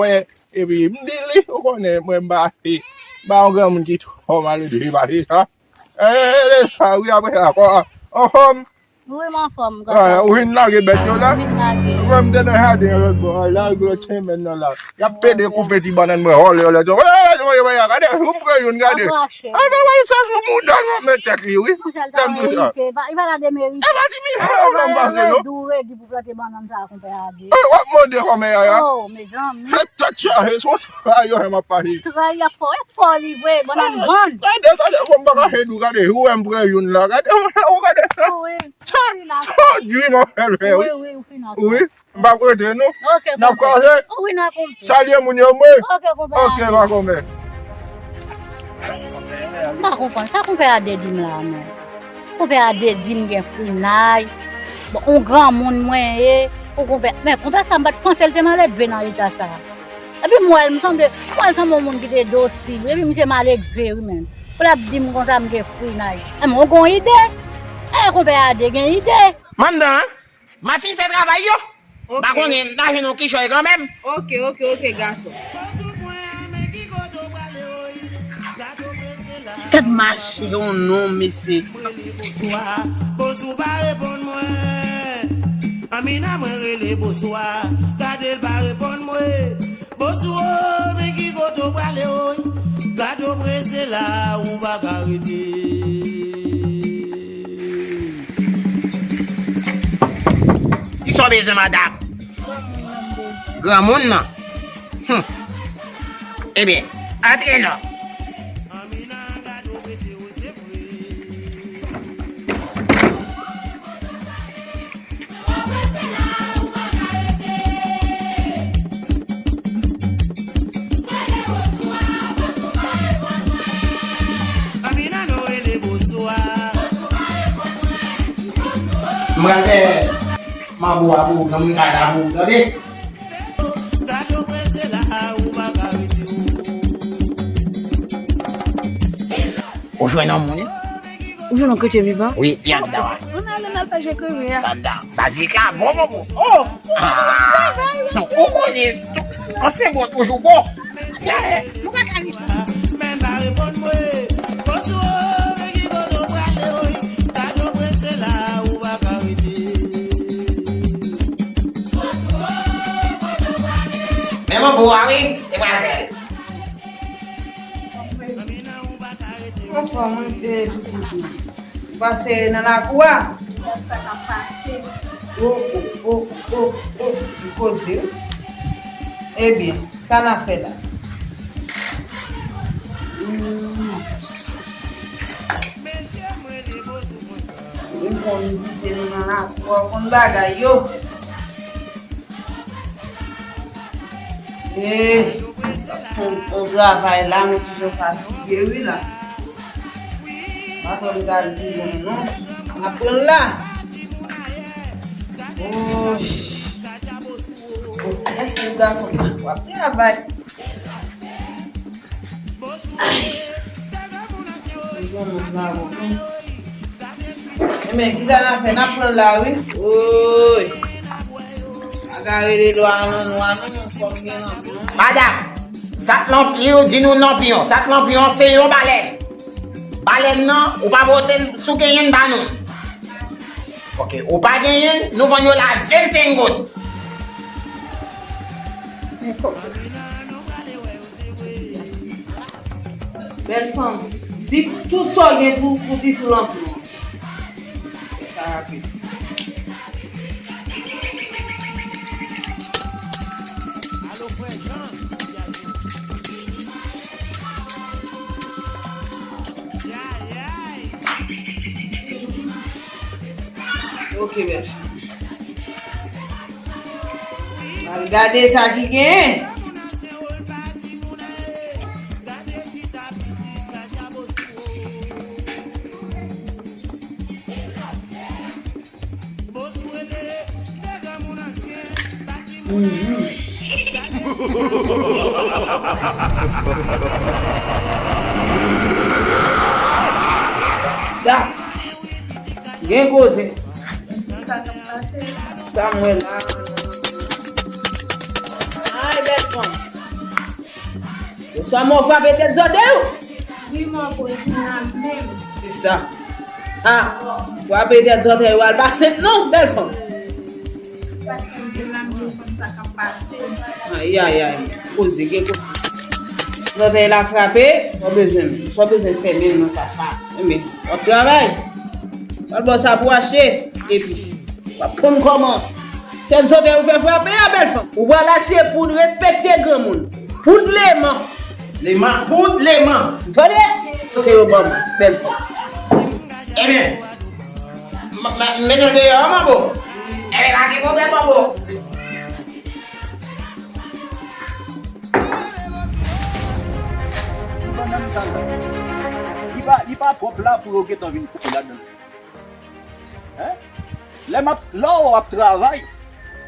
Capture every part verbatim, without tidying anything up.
kwè. Epi m di li, ou konnen, mwen m pa se, m pa yon granmoun ki twò maledve pase sa. E, e, e, sa, wi, apre sa, kò, anfòm. Wi, m anfòm, granpapa. Ou vin lage bèt yo la? M vin lage. Mwen, m te nan jaden an lòt bò a, lage lòt semèn nan la. Y ap pede koupe ti bannann mwen, òlè, òlè, òlè, òlè, gade, ou pran youn, gade. Sa krache. A, sa, sa sou mouda l, non, men tèt li, wi. Monchè, l ta merite. Li pa ta demerite. E pa ti miray, non, m pase, non. Redi, redi pou plante bannann sa, konpè Ade. E, w ap mande kòmè yaya. Oh, mezanmi. E tèt chaje, se yon travay yo, m ap pase. Travay y ap fè, y ap fè li vre, bannann bann. Gade, gade, bon, m pa ka fè dou, gade, ou wè m pran youn la, gade, ou gade. Wi. Sa, sa di m ap fè l fè, wi. Wi, wi, ou fin an. Wi, m p ap rete, non. Ok, n ap konpè. N ap koze. Wi, n ap konpè. Salye moun yo, mwen. Ok, konpè. Ok, pa konpè. M pa konprann. Sa konpè Ade di m la, non. Konpè Ade di m gen frinay. Bon, yon granmoun mwen ye. Ou konpè, men konpè sa, m pa t panse l te maledve nan eta sa. Epi m wè l, m sanble, m wè l sanble yon moun ki te dosil, wi, epi misye maledve, wi, menm. Pou l ap di m konsa, m gen frinay. E mwen, ou gon ide? E konpè Ade gen ide. Mandan, ma fin fè travay yo. Ok. Pa konnen, m ta jwenn yon kichòy kanmenm. Ok, ok, ok, gason. Gad mache yon non, mesye. Bosou pa reponn mwen. Amina, mwen rele Bosou a. Gade l pa reponn mwen. Bosou o, men ki kote w prale o. Gade w prese la, ou pa ka rete. Kisa w bezwen, madanm? Granmoun nan. Hum. Ebyen, antre non. M pral fè manbo a pou ou, nan moun kay la pou ou, tande? Ou jwenn yon moun, wi? Ou jwenn yon kretyen vivan? Wi, li anndan an. Ann ale, n al fè je kreve a. Anndan. Bazik la bon, bon, bon. Oh! Ah! Ou konnen tou. Ansyen bon toujou bon. Yeah! Nou pa ka ri. Men pa reponn mwen. Bosou, men ki kote w prale, wi. Gade w prese la, ou pa ka rete. Men manbo a, wi, demwazèl. Mwen, eh, pitit mwen. Pase nan lakou a. Sa k ap pase. O, o, o, o, o, li koze, wi. Ebyen, sa n ap fè la? Hmm. Mwen konn envite nou nan lakou a, konn bagay yo. Eh, on, on travay la, mwen toujou fatige, wi, la. Pa kwè m ka di non, non. M ap pran l la. Oy. Mèsi, gason, w ap travay. Ay. Yon moun la, bon. Enben, kisa n ap fè? N ap pran l la, wi. Woy. Pa ka rele lwa non, lwa non, kòm gen lanpyon. Madanm, sat lanpyon, di nou lanpyon. Sat lanpyon se yon balèn. Balèn nan, ou pa pote l, si w genyen l ba nou. Ok, ou pa genyen l, nou vann yo la vennsenk goud. Bèl fanm, di tout sa w gen pou, pou di sou lanpyon an. Sa rapid. Ok, mèsi. Al gade sa ki genyen. Mhm. Da. Gen koze. Sa m wè la. Ay, bèl fanm. Oswa mò frape tèt zòtèy ou? Wi, mò, pou l vin la menm. Se sa. A, frape tèt zòtèy ou al pa senp non, bèl fanm. Sa k fè m te la, m te konn sa k ap pase. Ay, ay, ay. Koze, gen koze. Zòtèy la frape, sa w bezwen, sa w bezwen fè menm nan ka sa. Enben, w ap travay. W al ba w sa pou w achte. Epi, w ap konn kòman. Tèt zòtèy ou fè frape a, bèl fanm. Ou pral achte poud, respekte granmoun. Poud leman. Leman, poud leman. Tande? Kote yo ban mwen, bèl fanm. Ebyen, m, m, mennen l deyò, manbo. Ebyen, pa gen pwoblèm, manbo. Li pa, li pa, li pa twòp la pou yo gentan vin koupe ladan l. Hein? Lè m ap, lè w ap travay,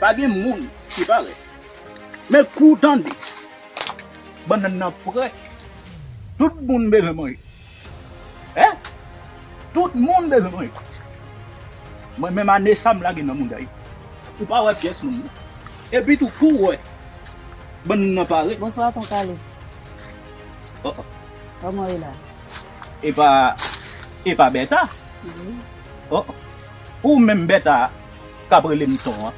pa gen moun ki parèt. Men kou tande, bannann nan prè. Tout moun bezwen manje. Hein? Tout moun bezwen manje. Mwen menm ane sa m lage nan mouda Ayiti. Ou pa wè pyès moun non. Epi tou kou wè. Bannann nan pare. Bonswa, Ton Kale. Oh, oh. Kòman w ye la? E pa, e pa Bèta? Wi. Oh, ou menm Bèta k ap rele m Ton an.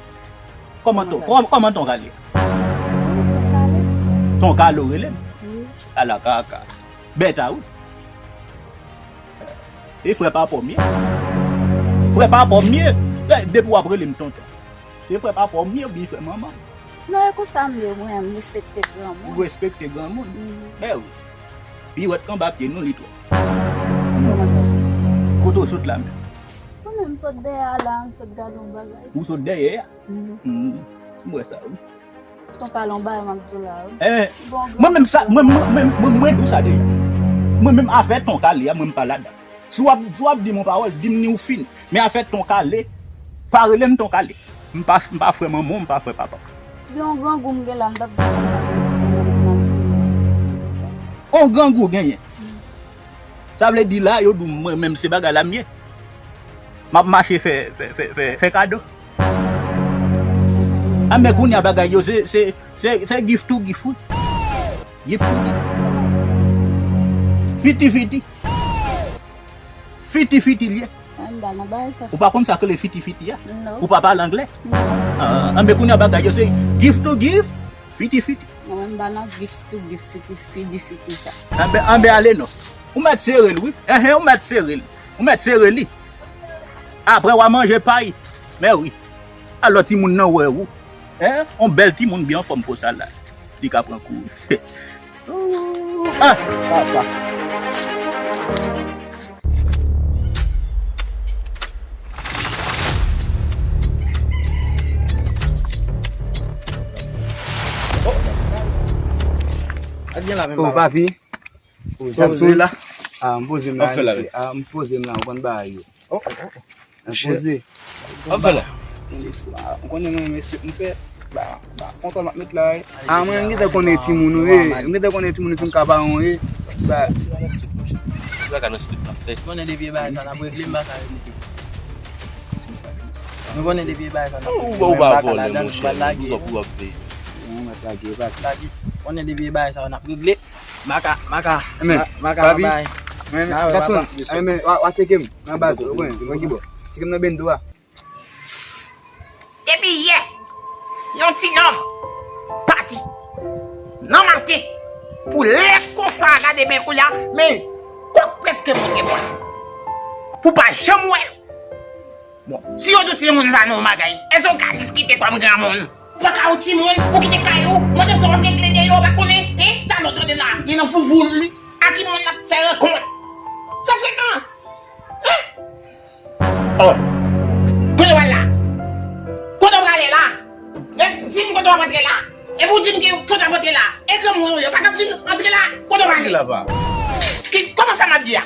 Kòman Ton, kòman, kòman Ton Kale? Wi, Ton Kale. Ton Kale w rele m? Wi. Ala kaka. Bèta wi. E frè pa pòmye. Frè pa pòmye. E, depi w ap rele m tonton. Se frè papa w m ye oubyen frè manman m? Non, e konsa m ye, mwen, m respekte granmoun. Ou respekte granmoun? Mhm. Mè wi. Piwèt k anba pye nou, li twòp. Kòman sa? Kote w sot la menm? Mwen menm, m sot dèyè a la, m sot gade yon bagay. Ou sot dèyè a? Mhm. Mhm. M wè sa, wi. Ton Kale, yon bagay m ap di w la, wi. Eh, bon, mwen menm sa, mwen, mwen, mwen, mwen, mwen di w sa deja. Mwen menm afè Ton Kale a, mwen m pa ladan. Si w ap, si w ap di m yon pawòl, di m ni w fin. Men afè Ton Kale, pa rele m Ton Kale. M pa, m pa frè manman w, m pa frè papa w. Yon grangou m gen la, m t ap di Ton Kale. On grangou w genyen. Sa vle di la, yo di w mwen menm se bagay la m ye. M ap mache fè, fè, fè, fè, fè kado. A men kounye a bagay yo, se, se, se, se gift to gift, wi. Gift to gift. Fiti fiti. Fiti fiti l ye. Mwen m pa nan bagay sa. Ou pa konn sa k rele fiti fiti a? Non. Ou pa pale anglè? Non. Ah, anben kounye a bagay yo se gift to gift, fiti fiti. Mwen m pa nan gift to gift, fiti fiti, fiti fiti sa. Anben, anben ale non. Ou mèt sere l, wi. Enhen, ou mèt sere l. Ou mèt sere li. Apre, w a manje pay. Mè wi. Alò, timoun nan wè ou. Hen? On bèl timoun byen anfòm konsa la. Li ka pran kou. Ah, papa. Ak gen la menm, oh, papa. Papi. Oh, Jackson. Ah, m poze m la, mesye. Ah, m poze m la, ou konn bagay yo. Oh, oh, oh. M poze. Ou konnen mwen, mesye, m fè, ba, ba, kontwòl m ap met la, wi. Ah, mwen, m gentan konnen timoun ou ye. M gentan konnen timoun ou, timoun ka pa yon, wi. Sa. Se pa ka nan street n ap fè. Konnen de vye bagay sa n ap regle, m pa ka regle. Nou konnen de vye bagay sa n ap regle. Ou pa vòlè, monchè. Ou ap veye. Non, m ap lage, pa lage. Konnen de vye bagay sa n ap regle. Maka, maka, men, ma-, maka, papi, bay. Men, men, ah, Jackson, papa. Men, men, wa, wa tcheke m nan baz, ou konnen, mwen ki bò. Tcheke m nan bendo a. Depi yè, yon ti nonm pati nan maten, pou lè konsa, gade men koulye a, men kòk prèske pote bò. Pou pa janm wè l. Bon, si yo di w timoun sa nan yon bagay, èske w ka diskite kòm granmoun? Ou pa ka yon timoun, ou kite kay ou, mande sa w ap regle deyò, ou pa konnen, hein? Talè w tande la, li nan foufou li. A ki moun l ap fè rankont? Sa frekan! Hein? Oh! Kote w al la? Kote w prale la? Hein? Di m kote w ap antre la? Epi w di m ki kote w ap antre la? E granmoun ou ye, ou pa t ap vin antre la? Kote w prale? Ki, kòman sa m ap di a?